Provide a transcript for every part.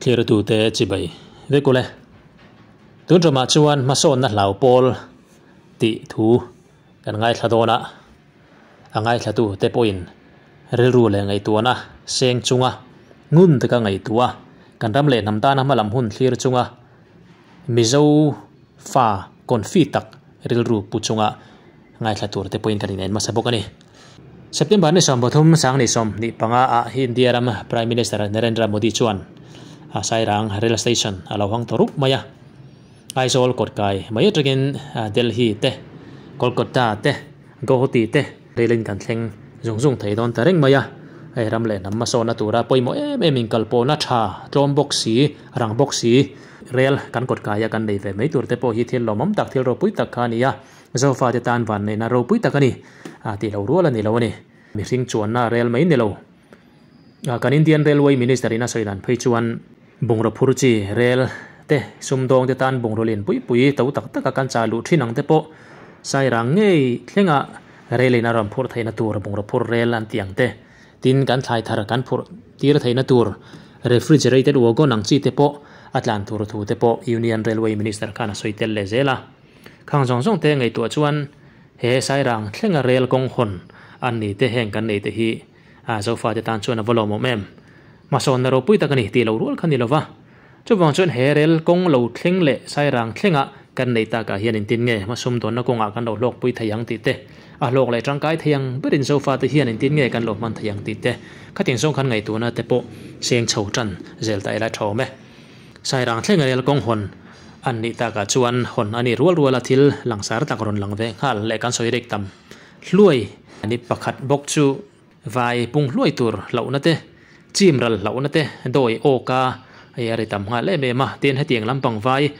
Thlirtute chibai vek ule. Tun ṭumah chuan hmasawnna hlau pawl tih thu kan ngaithla dawn a, a ngaithlatu te pawhin rilru leh ngaihtuahna seng chunga ngun taka ngaihtuah a, kan ram leh hnam tana hmalam hun thlir chunga Mizo fa confi tak rilru pu chunga ngaithla tur te pawhin kan inen hmasa bawk a ni. September ni 13 sang ni 25 ah India ram Prime Minister Narendra Modi chuan Sairang Rail Station a lo hawng ta rup mai a. Aizawl kawtkai mai atangin Delhi te, Kolkata te, Guwahati te rail in kan thleng zung zung thei dawn ta reng mai a. Hei ram leh hnam hmasawnna tura pawimawh em em inkalpawhna tha tlawm bawk si, rang bawk si rail kan kawtkaia kan nei ve mai tur te pawh hi thil lawmawm tak, thil ropui tak kha a ni a. Zofate tan vanneihna ropui tak a ni tih lo rual a ni lo a ni. Mihring chuanna rel mai ni lo. Kan Indian Railway Minister in a sawi dan phei chuan bungraw phur chi rel te sumdawng te tan bungraw lian pui pui to tak taka kan chah luh thin ang te pawh Sairang ngei thlenga rel in a rawn phurh theihna tur bungraw phur rel an tih ang te tin kan thlai thar kan phurh tir theihna tur refrigerated wagon ang chi te pawh a tlan tur thu te pawh Union Railway Minister khan a sawi tel leh zel a. Khang zawng zawng te ngaihtuah chuan he Sairang thlenga rel kawng hawn an ni te heng kan nei te hi a Zofa te tan chuan a va lawmawm em. Hmasawnna ropui tak a ni tih lo rual kha ni lova. Chuvang chuan he rel kawng lo thleng leh Sairang thlenga kan nei takah hian intin nge hmasum dawnna kawngah kan lo hlawkpui thei ang tih te, a hlawk leh tangkai thei ang berin Zofa te hian intin nge kan lo hman thei ang tih te khatin zawng khan ngaihtuahna te pawh seng chho tan zel ta ila tha awm e. Sairang thlenga rel kawng hawn an nih takah chuan hawn a nih rual ruala thil langsar tak rawn lang ve nghal leh kan sawi rek tam hluai a ni. Pakhat bawk chu vai pung hluai tur hlauhna te, chim ral hlauhna te dawi awka hei a ri tam nghal em em a, tin hetiang lampang vai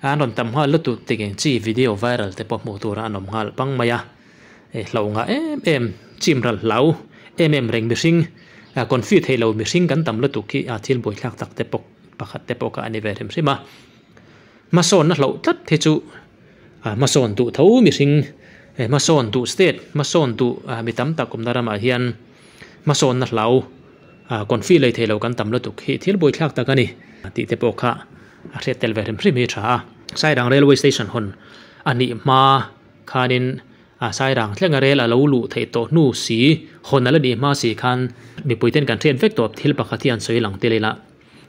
an rawn tam nghal lutuk tikeng chi video viral te pawh hmuh tur an awm nghal pang mai a. Hlauh ngah em em, chim ral hlau em em reng mihring, confi thei lo mihring kan tam lutuk hi thil buaithlak tak te pawh pakhat te pawh kha a ni ve hrim hrim a. Hmasawnna hlauh tlat hi chu hmasawn duh tho mihring, hmasawn duh state, hmasawn duh mi tam tak awmna ramah hian hmasawnna hlau, confi lei thei lo kan tam lutuk hi thil buaithlak tak a ni tih te pawh kha a hriat tel ve hrim hrim hi a tha a. Sairang Railway Station hawn a nih hma. Khanin a Sairang thlenga rel a lo luh theih tawh hnu si, hawn a la nih hma si khan mipuiten kan hriat vek tawh thil pakhat hi an sawi lang tel ila.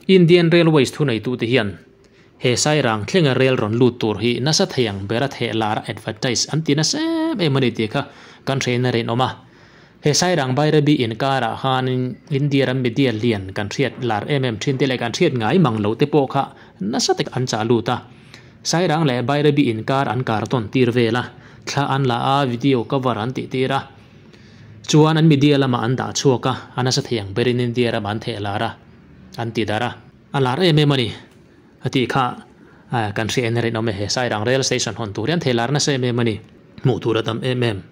Indian Railways thuneitute hian he Sairang thlenga rel rawn lut tur hi nasa thei ang bera theh lar advertise an ti nasa em em a ni tih kha kan hrein a rinawm a. He Sairang Bairabi inkarah khanin India ram media lian kan hriat lar em em thin te leh kan hriat ngai mang lo te pawh kha nasa tak an chah lut a. Sairang leh Bairabi inkar an kar tawn tir vel a, thla an la a, video cover an tih tir a. Chuan an media lamah an dah chhuak a, a nasa thei ang berin India ramah an theh lar a, an ti darh a. A lar em em a ni, a tih kha kan hria en a rinawm e. He Sairang Rail Station hawn tur hian theh lar nasa em em a ni, hmuh tur a tam em em.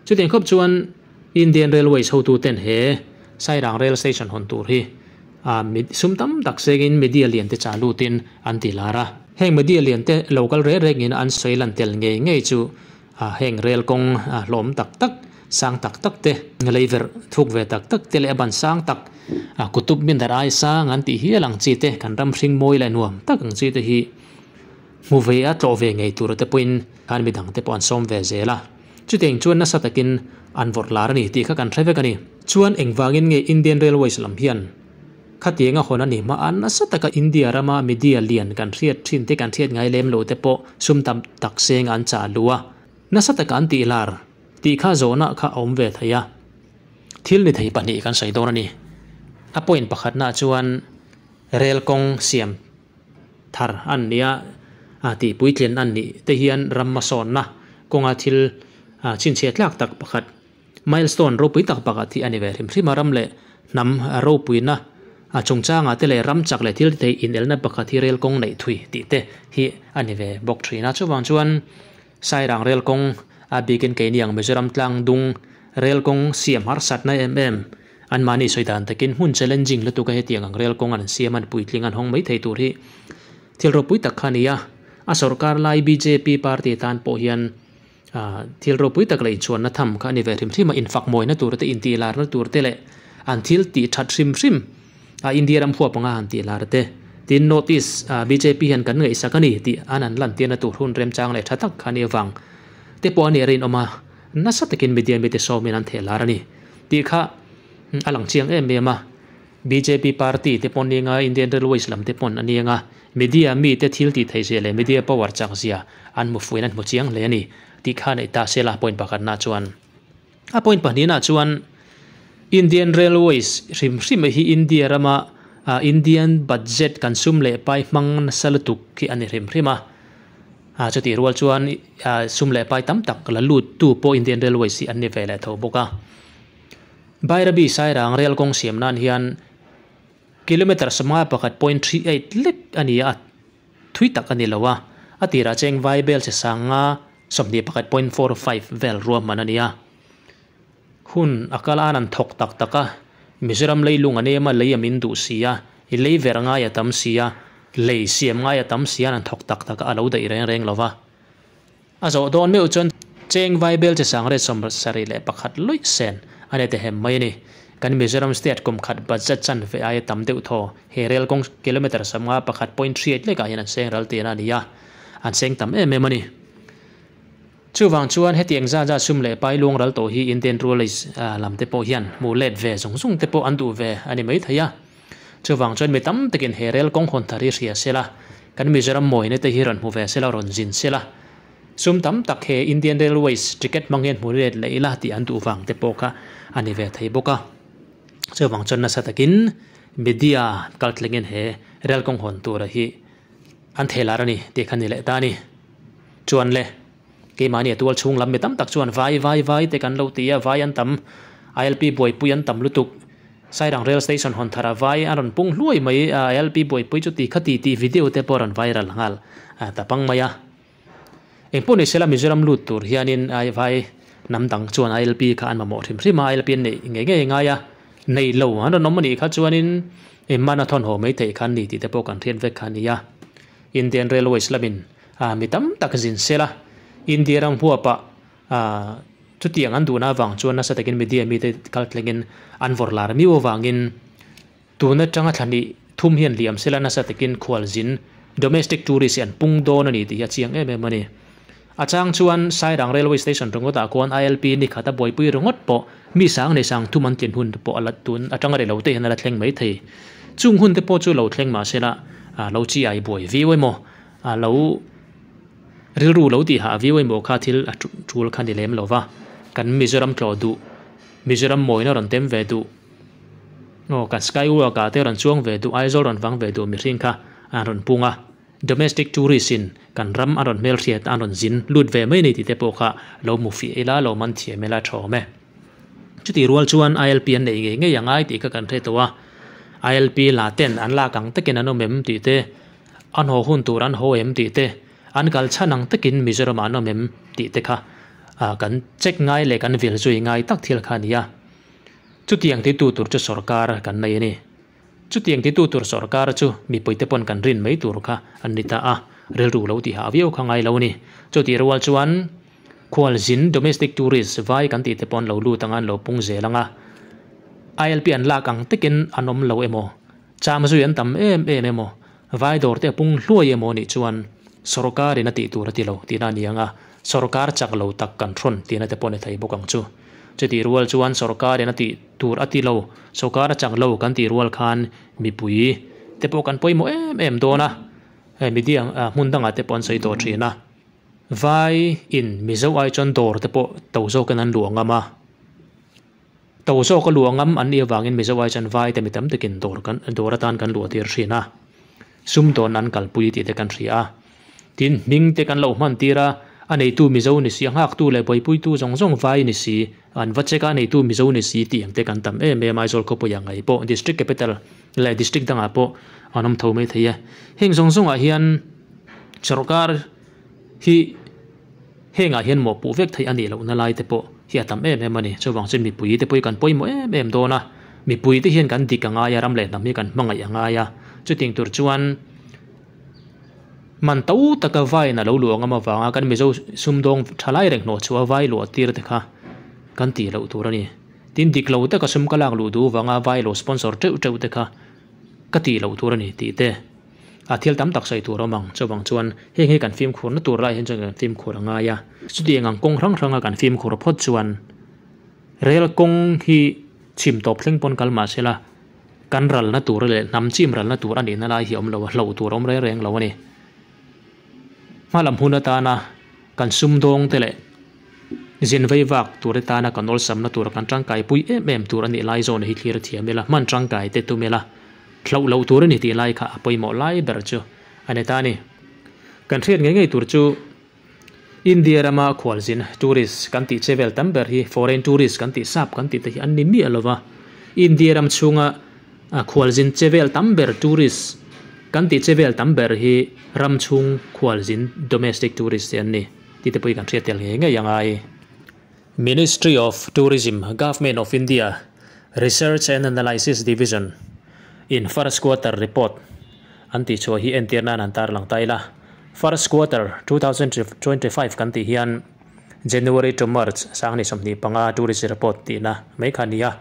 Chutiang khawp chuan Indian Railways hotuten he Sairang Rail Station hawn tur hi a sum tam tak sengin media lian te chah lutin an ti lar a. Heng media lian te lo kal reng rengin an sawi lan tel ngei ngei chu heng rel kawng hlawm tak tak, sang tak tak te, leiverh thuk ve tak tak te leh a ban sang tak, Qutub Minar ai sang an tih hial ang chi te, kan ram hring mawi leh nuam tak ang chi te hi hmu ve a tlawh ve ngei tur te pawhin khan midang te pawh an sawm ve zel a. Chutiang chuan nasa takin an vawrh lar a ni tih kha kan hre vek a ni. Chuan engvangin nge Indian Railways lam hian khatiang a hawn a ni hma a nasa taka India rama media lian kan hriat thin te kan hriat ngai lem lo te pawh sum tam tak seng an chah luh a, nasa taka an tih lar tih kha zawhna kha a awm ve thei a. Thil ni thei pahnih kan sawi dawn a ni. A point pakhatnaah chuan rel kawng siam thar an nia tih puitlin an nih te hian ram hmasawnna kawnga thil chhinchhiah tlak tak pakhat milestone ropui tak pakhat hi a ni ve hrim hrim a. Ram leh hnam ropuina chungchangah te leh ram chak leh thil thei inelna pakhat hi rel kawng neih thui tih te hi a ni ve bawk thin a. Chuvang chuan Sairang rel kawng a bikin keini ang Mizoram tlang dung rel kawng siam harsatna em em anmahni sawi dan takin hmun challenging lutuk a hetiang ang rel kawng an siam an puitling an hawng mai thei tur hi thil ropui tak kha a ni a. A sorkar lai bjp party tan pawh hian thil ropui tak leh inchhuanna tham kha a ni ve hrim hrim a, infakmawina tur te intihlarna tur te leh an thil tih that hrim hrim a India ram huap anga han tihlar te. Tin, North East bjp hian kan ngaihsak a ni tih an an lantirna tur hun remchang leh tha tak kha a nih avang te pawh a nih a rinawm a, nasa takin media mite sawmin an theh lar a ni tih kha a lang chiang em em a. Bjp party te pawh nia Indian Railways lam te pawn a nia nga, media mite thil tih theih zia leh media power chak zia an hmu fuin an hmu chiang hle a ni tih kha neih ta se la point pakhatna chuan. A point pahnihna chuan Indian Railways hrim hrim hi India rama Indian budget kan sum leh pai hmang nasa lutuk hi a ni hrim hrim a. Chutih rual chuan sum leh pai tam tak la lut tu pawh Indian Railways hi an ni ve leh tho bawk a. Bairabi Sairang rail kawng siam nan hian kilometre 51.38 lek a ni a, thui tak a ni lo a. A tirah cheng vai bel che sanga 21.45 vel ruahman a ni a. Hun a kal an an thawk tak tak a, Mizoram leilung an em a, lei a min duh si a, i lei ver ngai a tam si a, lei siam ngai a tam si a, an thawk tak tak a, a lo daih reng reng lo va. A zawh dawn meuh chuan cheng vai bel che 71 luih sen a ni tehem mai a ni. Kan Mizoram state kum khat budget chan ve aia tam deuh thaw he rail kawng kilometre 51.38 lekah hian an seng ral tihna a ni a, an seng tam em em a ni. Chuvang chuan hetiang zat zat sum leh pai luang ral tawh hi Indian Railways lam te pawh hian hmuh let ve zawng zawng te pawh an duh ve a ni mai thei a. Chuvang chuan mi tam takin he rel kawng hawn thar hi hria se la, kan Mizoram mawina te hi rawn hmu ve se la, rawn zin se la, sum tam tak he Indian Railways ticket hmang hian hmu let leh ila tih an duh vang te pawh kha a ni ve thei bawk a. Chuvang chuan nasa takin media kaltlengin he rel kawng hawn tura hi an thei lar a ni tih kha ni leh ta a ni. Chuan le, keimahni a tual chhung lam mi tam tak chuan vai vai vai te kan lo ti a, vai an tam, ILP buaipui an tam lutuk, Sairang rail station hawn thar a vai a rawn pung hluai mai a, ILP buaipui chu ti kha ti tih video te pawh a rawn viral nghal ta pang mai a. Engpawh ni sela Mizoram lut tur hianin vai hnam dang chuan ILP kha an mamawh hrim hrim a, ILP an neih ngei ngei ngai a, nei lo an rawn awm a nih kha chuanin man a thawn haw mai theih kha an ni tih te pawh kan hriat vek kha a ni a. Indian Railways lamin mi tam tak zin sela India ram huapah chutiang an duhna avang chuan nasa takin media mite kal thlengin an vawrh lar miu avangin tun atanga thla hnih thum hian liam sela nasa takin khualzin domestic tourist hi an pung dawn a ni tih hi a chiang em em a ni. A chang chuan Sairang Railway Station ringawtah khuan ILP ni khat a buaipui ringawt pawh mi sang leh sang thum an tlin hun te pawh a la tun atanga rei lo te hian a la thleng mai thei. Chung hun te pawh chu lo thleng mahsela lo chi ai buai viau emaw a lo rilru lo tih hah viau emaw kha thil a tul kha ni lem lo va. Kan Mizoram tlawh duh, Mizoram mawina rawn tem ve duh, aw kan Skywalk ah te rawn chuang ve duh, Aizawl rawn vang ve duh mihring kha an rawn pung a. Domestic tourist in kan ram a rawn hmelhriat a rawn zin lut ve mai a ni tih te pawh kha lo hmu fiah ila, lo man thiam ila tha awm e. Chutih rual chuan ILP an neih ngei ngei a ngai tih kha kan hre tawh a, ILP la ten an lak ang takin an awm em tih te, an haw hun tur an haw em tih te, an kal chhan ang takin Mizoram ah an awm em tih te kha kan check ngai leh kan vil zui ngai tak thil kha a ni a. Chutiang titu tur chu sorkar kan nei a ni. Chutiang titu tur sorkar chu mipuite pawn kan rin mai tur kha an ni ta a, rilru lo tih hah viau kha ngai lo a ni. Chutih rual chuan khualzin, domestic tourist, vai kan tih te pawn lo lut anga an lo pung zel ang a, ILP an lak ang takin an awm lo emaw, cham zui an tam em em emaw, vai dawr te a pung hluai emaw nih chuan sorkarin a tih tur a ti lo tihna a ni ang a, sorkar chak lo tak kan thawn tihna te pawh ni thei bawk ang chu. Chutih rual chuan sorkarin a tih tur a ti lo, sorkar a chak lo kan tih rual khan mipui te pawh kan pawimawh em em dawn a, hei media hmun dangah te pawh an sawi tawh thin a, vai in Mizo ai chuan dawr te pawh to zawkin an luah ngam a, to zawk a luah ngam an nih avangin Mizo ai chuan vai te mi tam takin dawr kan dawr atan kan luah tir thin a, sumdawn an kalpui tih te kan hria a. Tin, hming te kan lo hman tir a, a neitu Mizo ni si, a nghaktu leh buaipuitu zawng zawng vai ni si, an va check a, a neitu Mizo ni si tih ang te kan tam em em Aizawl khawpuiah ngei pawh District Capital leh District dangah pawh an awm tho mai thei e. Heng zawng zawngah hian sorkar hi hengah hian mawhpuh vek theih a nih lohna lai te pawh hi a tam em em a ni. Chuvang chuan mipui te pawh hi kan pawimawh em em dawn a, mipui te hian kan dik a ngai a, ram leh hnam hi kan hmangaih a ngai a, chuting tur chuan Man to taka vaiin a lo luh angam avanga kan Mizo sumdawng tha lai reng hnawh chhuah a vai luah tir te kha kan tih loh tur a ni. Tin, dik lo taka sum ka lak luh duh vanga vai lo sponsor teuh teuh te kha ka tih loh tur a ni tih te. A thil tam tak sawi tur a awm ang. Chuvang chuan heng hi kan fimkhurna tur lai hian chuan kan fimkhur a ngai a. Chutiang ang kawng hrang hranga kan fimkhur phawt chuan rel kawng hi chhim tawp thleng pawn kal mah sela kan ralna tur leh hnam chim ralna tur a nihna lai hi a awm lo a, hlauh tur a awm reng reng lo a ni. Hmalam hun atana kan sumdawng te leh zin vei vak tur atana kan awlsamna tur kan tangkai pui em em tur a nih lai zawn hi thlir thiam ila, hman tangkai te tum ila, hlauh loh tur a ni tih lai kha a pawimawh lai ber chu a ni ta a ni. Kan hriat ngei ngei tur chu India rama khualzin, tourist, kan tih che vel tam ber hi foreign tourist kan tih sap kan tih te hi an ni miah lo va. India ram chhunga khualzin che vel tam ber tourist kan tih che vel tam ber hi ram chhung khualzin, domestic tourist, te an ni tih te pawh hi kan hriat tel ngei ngei a ngai. Ministry of Tourism, Government of India, Research and Analysis Division in first quarter report an tih chhuah hi entir nan an tarlang ta ila. First quarter 2025 kan tih hian January to March sanghnih 25 tourist report tihna mai kha a ni a.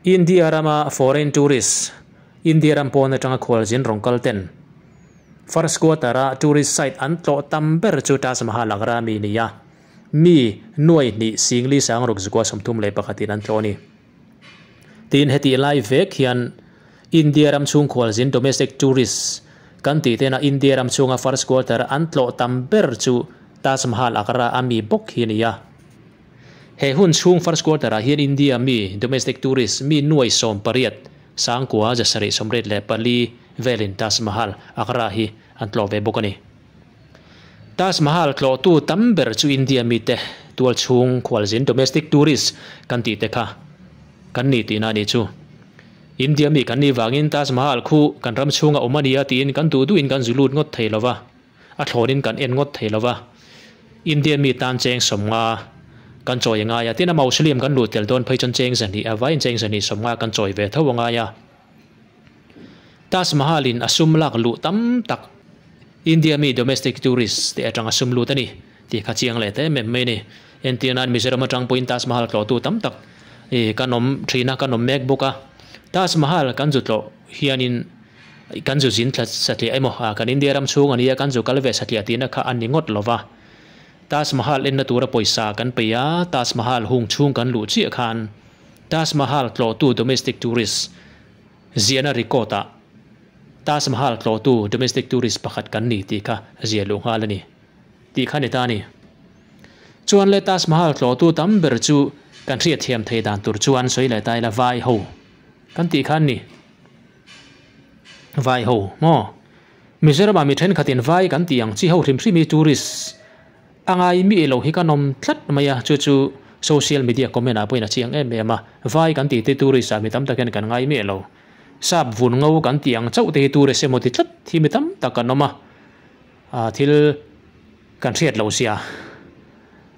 India rama foreign tourist, India ram pawn atanga khualzin rawn kal ten first quarter a tourist site an tlawh tam ber chu Taj Mahal Agra mi ni a. Mi nuai hnih singli sang ruk zukua 31 in an tlawh a ni. Tin, hetih lai vek hian India ram chhung khualzin, domestic tourists, kan tih tena India ram chhunga first quarter an tlawh tam ber chu Taj Mahal Agra a mi bawk hi a ni a. He hun chhung first quarter ah hian India mi, domestic tourists, mi nuai 18 sangkua 784 velin Taj Mahal Agra hi an tlawh ve bawk a ni. Taj Mahal tlawhtu tam ber chu India mite tual chhung khualzin, domestic tourist, kan tih te kha kan ni tihna a nih chu. India mi kan nih vangin Taj Mahal khu kan ram chhunga awm a nia tiin kan duh duhin kan zu lut ngawt thei lo va, a thlawnin kan en ngawt thei lo va. India mi tan cheng 50 kan chawi a ngai a, tin a mausoleum kan luh tel dawn phei chuan cheng 200 a vaiin cheng 250 kan chawi ve tho a ngai a. Taj Mahal in a sum lak luh tam tak India mi domestic tourist te atanga sum lut a ni tih kha chiang leh ta em em mai a ni. Entir nan Mizoram atang pawhin Taj Mahal tlawhtu tam tak kan awm thin a, kan awm mek bawk a. Taj Mahal kan zu tlawh hianin kan zu zin thla satliah emaw kan India ram chhung a nia kan zu kal ve satliah tihna kha a ni ngawt lo va. Taj Mahal enna tura pawisa kan peih a, Taj Mahal hung chhung kan luh chiah khan Taj Mahal tlawhtu domestic tourist ziahna record ah Taj Mahal tlawhtu domestic tourist pakhat kan ni tih kha ziah luh nghal a ni tih kha ni ta a ni. Chuan le Taj Mahal tlawhtu tam ber chu kan hriatthiam thei dan tur chuan sawi leh ta ila vai ho kan tih kha an ni. Vai ho maw? Mizoram ah mi thenkhatin vai kan tih ang chi ho hrim hrim hi tourist A ngai mi lo hi kan awm tlat mai a, chu chu social media comment ah pawhin a chiang em em a, vai kan tih te tourist ah mi tam tak hian kan ngai miah lo. Sap vun ngo kan tih ang chauh te hi tourist emaw ti tlat hi mi tam tak kan awm a, ah thil kan hriat lo sia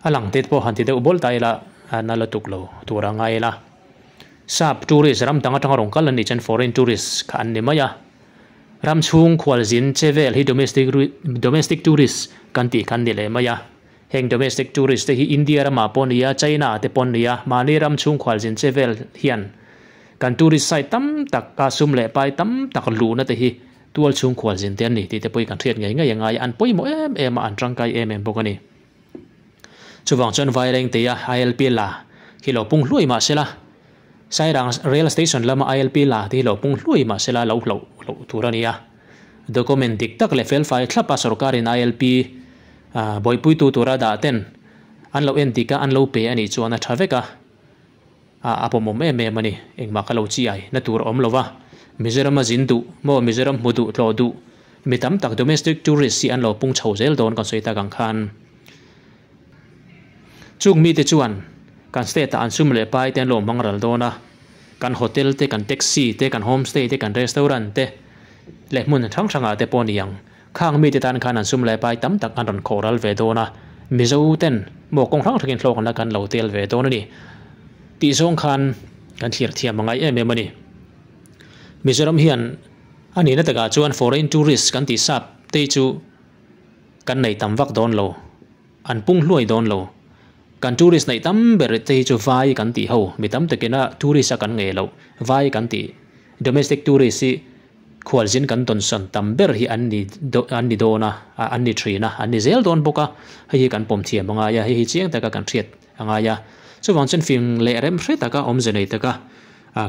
a lang te pawh han ti deuh bawl ta ila a na lutuk lo tur a ngai ila. Sap tourist ram dang atanga rawn kal an nih chuan foreign tourist kha an ni mai a. Ram chhung khualzin che vel hi domestic domestic tourist kan tih khan ni leh mai a. Heng domestic tourist te hi India ramah pawh ni a, China ah te pawh ni a, mahni ram chhung khualzin che vel hian kan tourist site tam tak a sum leh pai tam tak luhna te hi tual chhung khualzin te an ni tih te pawh hi kan hriat ngei ngei a ngai a, an pawimawh em em a, an tangkai em em bawk a ni. Chuvang chuan Vairengtea ILP la hi lo pung hluai mah sela, Sairang Rail Station lama ILP la te hi lo pung hluai mah sela lo hloh loh tur a ni a. Document dik tak leh felfai thlapa sorkarin ILP buaipuitu tura dah ten an lo en dik a, an lo pe a nih chuan a tha vek a, a pawmawm em em a ni. Engmah ka lo chiai na tur a awm lo va, Mizoram a zin duh maw, Mizoram hmu duh tlawh duh mi tam tak domestic tourist hi an lo pung chho zel dawn kan sawi tak ang khan. Chung mite chuan kan state ah an sum leh pai te an lo hmang ral dawn a, kan hotel te, kan taxi te, kan homestay te, kan restaurant te leh hmun hrang hrang ah te pawh a ni ang. Khang mite tan khan an sum leh pai tam tak an rawn khawh ral ve dawn a, Mizo ten maw kawng hrang hrangin hlawk an la kan lo tel ve dawn a ni tih zawng khan kan thlir thiam a ngai em em a ni. Mizoram hian a nihna takah chuan foreign tourist kan tih sap te hi chu Kan nei tam vak dawn lo. An pung hluai dawn lo. Kan tourist neih tam ber te hi chu vai kan tih ho. Mi tam takin a tourist a kan ngei loh. Vai kan tih. Domestic tourist hi Khualzin kan dawnsawn tam ber hi an ni an ni dawn a, an ni thin a, an ni zel dawn bawk a, hei hi kan pawm thiam a ngai a, hei hi chiang taka kan hriat a ngai a. Chuvang chuan fing leh rem hre taka awmze nei taka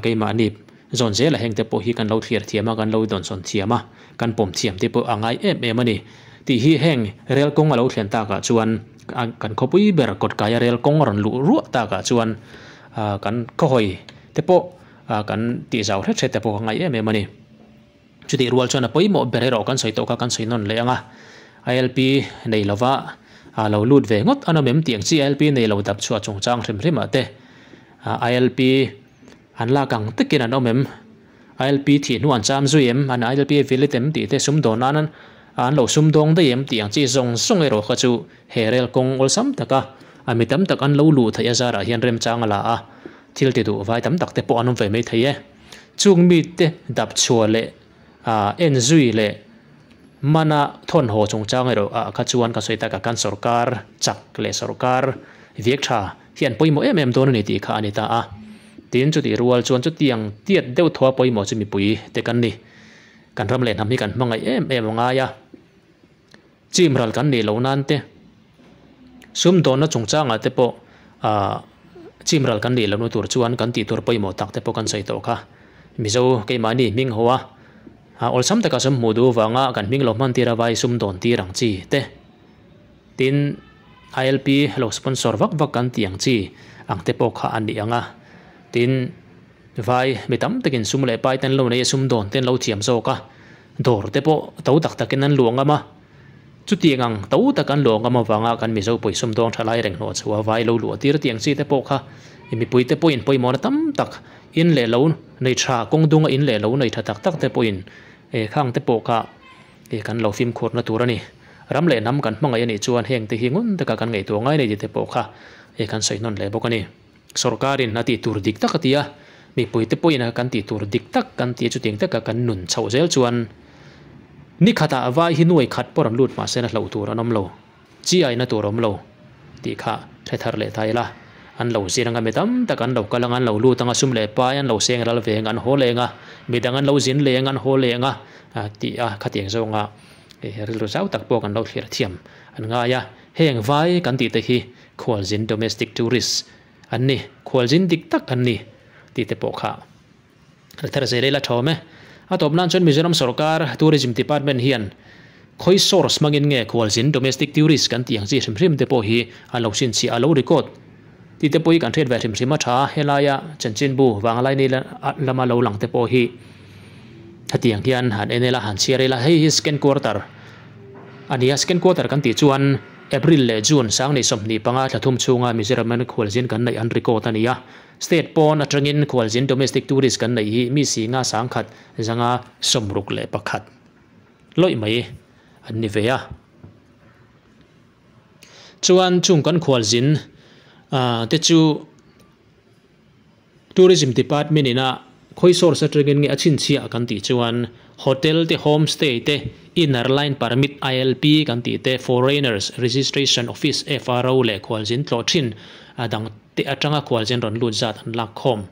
keimahni zawn zela hengte pawh hi kan lo thlir thiam a, kan lo dawnsawn thiam a, kan pawm thiam te pawh a ngai em em a ni tih hi heng rel kawng a lo thlen takah chuan kan khawpui ber kawtkaia rel kawng a rawn luh ruah takah chuan kan khawhawi te pawh kan tih zau hret hret te pawh ka ngai em em a ni. Chutih rual chuan a pawimawh ber erawh kan sawi tawh kha kan sawi nawn leh ang a, ILP nei lova lo lut ve ngawt an awm em tih ang chi ILP nei lo dap chhuah chungchang hrim hrim ah te ILP an lak ang takin an awm em, ILP thih hnu an cham zui em, an ILP a vilit em tih te sumdawn nan an lo sumdawng daih em tih ang chi zawng zawng erawh kha chu he rel kawng awlsam taka a mi tam tak an lo luh theih a zarah hian remchang a la a. Thil ti duh vai tam tak te pawh an awm ve mai thei e. Chung mite dap chhuah leh en zui leh mana thawn haw chungchang erawh ah kha chuan ka sawi tak a kan sawrkar chak leh sawrkar viak tha hi an pawimawh em em dawn a ni tih kha a ni ta a. Tin chutih rual chuan chutiang tiat deuh thaw a pawimawh chu mipui te kan ni. Kan ram leh hnam hi kan hmangaih em em a ngai a. Chim ral kan nih loh nan te, sumdawnna chungchangah te pawh ah chim ral kan nih lohna tur chuan kan tih tur pawimawh tak te pawh kan sawi tawh kha. Mizo keimahni hming ho a, awlsam taka sum hmuh duh avanga kan hming lo hman tir a vai sumdawn tir ang chi te, tin ILP lo sponsor vak vak kan tih ang chi ang te pawh kha a ni ang a, tin vai mi tam takin sum leh pai te an lo nei a sumdawn te an lo thiam zawk a. Dawr te pawh to tak takin an luah ngam a, chutiang ang to tak an luah ngam avanga kan Mizo pawih sumdawng tha lai reng hlawh chhuah a vai lo luah tir tiang chi te pawh kha mipui te pawhin pawimawhna tam tak in leh lo nei tha kawng dunga in leh lo nei tha tak tak te pawhin khang te pawh kha kan lo fimkhurna tur a ni. Ram leh hnam kan hmangaih a nih chuan heng te hi ngun taka kan ngaihtuah ngai nei tih te pawh kha kan sawi hnawn leh bawk a ni. Sorkarin a tih tur dik tak a ti a, mipuite pawhin kan tih tur dik tak kan ti a, chutiang taka kan nun chhoh zel chuan ni khatah vai hi nuai khat pawh rawn lut mahse na hlauh tur an awm lo, chi aina tur a awm lo tih kha hre thar leh ta ila. An lo zir anga mi tam tak an lo kal anga an lo lut anga sum leh pai an lo seng ral ve anga an haw leh anga midang an lo zin leh anga an haw leh anga tih a khatiang zawnga rilru zau tak pawh kan lo thlir thiam an ngai a. Heng vai kan tih te hi khualzin domestic tourist an ni, khualzin dik tak an ni tih te pawh kha ri thar zel ila thawm e. A tawp nan chuan Mizoram sorkar Tourism Department hian khawi source hmangin nge khualzin domestic tourist kan tih ang chi hrim hrim te pawh hi an lo chhinchhiah a lo record tih te pawh hi kan hriat ve hrim hrim a tha. Helaia chanchinbu Vanglaini lama lo lang te pawh hi hetiang hian han en ila han chhiar ila hei hi second quarter a ni a, second quarter kan tih chuan April leh June sang 25 thla thum chhunga Mizoram in khualzin kan neih an record a ni a. State pawn atangin khualzin domestic tourist kan neih hi mi singa 1161 lawih mai an ni ve a. Chuan chung kan khualzin te chu Tourism Department in a khawi source atangin nge a chhinchhiah kan tih chuan Hotel te, Homestay te, Inner Line Permit, ILP, kan tih te, Foreigners Registration Office, FRO, leh khualzin tlawh thin a dang te atanga khualzin rawn lut zat an lak khawm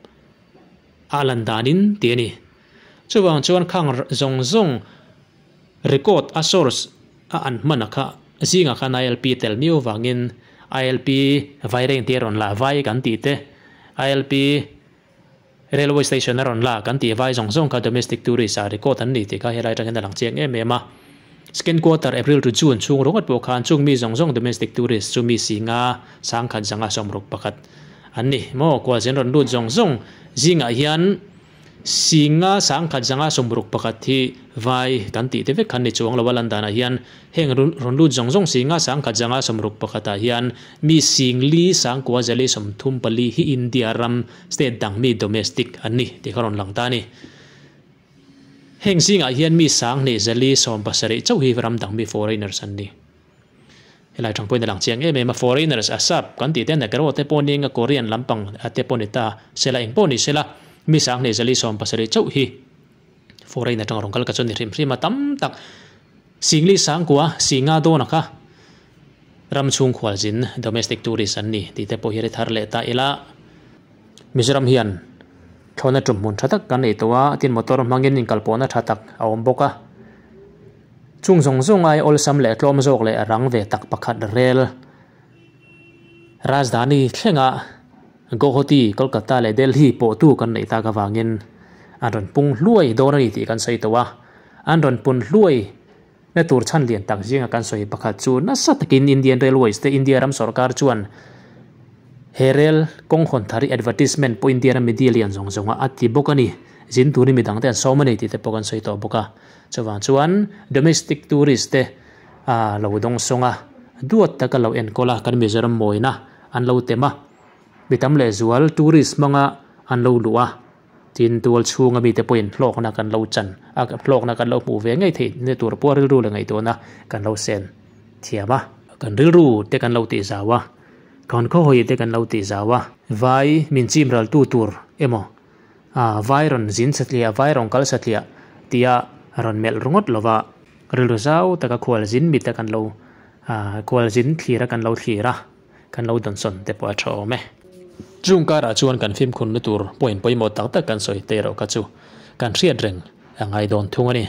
a lan danin tih a ni. Chuvang chuan khang zawng zawng record a source a an hman a kha zingah khan ILP tel miau vangin ILP vaireng te a rawn la vai kan tih te, ILP Railway station a rawn la kan tih vai zawng zawng kha domestic tourist ah record an ni tih kha helai atang hian a lang chiang em em a. Second quarter April to June chhung ringawt pawh khan chung mi zawng zawng domestic tourist chu mi 5161 an ni maw kualzen rawn lut zawng zawng zingah hian 5161 hi vai kan tih te vek khan ni chuang lo a lan danah hian heng rawn lut zawng zawng 5161 ah hian mi singli sangkua zali 34 hi India ram state dang mi domestic an ni tih kha rawn lang ta a ni. Heng zingah hian mi 27.70 chauh hi ram dang mi foreigners an ni. Helai thang pawhin a lang chiang em em a, foreigners a sap kan tih te Negro te pawh nia Korean lampang te pawh ni ta sela eng pawh ni sela mi 24.70 chauh hi foreign atanga rawn kal ka chuan ni hrim hrim a tam tak singli sangkua singa dawn a kha ram chhung khualzin domestic tourist an ni tih te pawh hi ri thar leh ta ila Mizoram hian. Thlawhna tum hmun tha tak kan nei tawh a, tin motor hmangin inkalpawhna tha tak a awm bawk a. Chung zawng zawng ai awlsam leh tlawm zawk leh rang ve tak pakhat rel Rajdhani thlenga Guwahati, Kolkata leh Delhi pawhtu kan neih tak avangin an rawn pung hluai dawn a ni tih kan sawi tawh a. An rawn pun hluai na tur chhan lian tak zinga kan sawi pakhat chu nasa takin Indian Railways te India ram sorkar chuan he rel kawng hawn thar hi advertisement pawh India ram media lian zawng zawnga a ti bawk a ni. Zin turin midang te an sawm a ni tih te pawh kan sawi tawh bawk a. Chuvang chuan domestic tourist te a lo dawng sawng a, duat taka lo enkawl a, kan Mizoram mawina an lo tem a, mi tam lehzual tourist hmanga an lo luh a, tin tual chhunga mite pawhin hlawkna kan lo chan a, hlawkna kan lo hmuh ve ngei theih na tur pawh rilru leh ngaihtuahna kan lo sen thiam a. Kan rilru te kan lo tih zau a, kan khawhawi te kan lo tih zau a, vai min chim raltu tur emaw a vai rawn zin satliah, vai rawn kal satliah tia rawn melh ringawt lova rilru zau taka khualzin mita kan lo khualzin thlir a kan lo thlir a, kan lo dawnsawn te pawh a tha awm e. Chung karah chuan kan fimkhurna tur point pawimawh tak tak kan sawi te erawh kha chu kan hriat reng a ngai dawn thung a ni.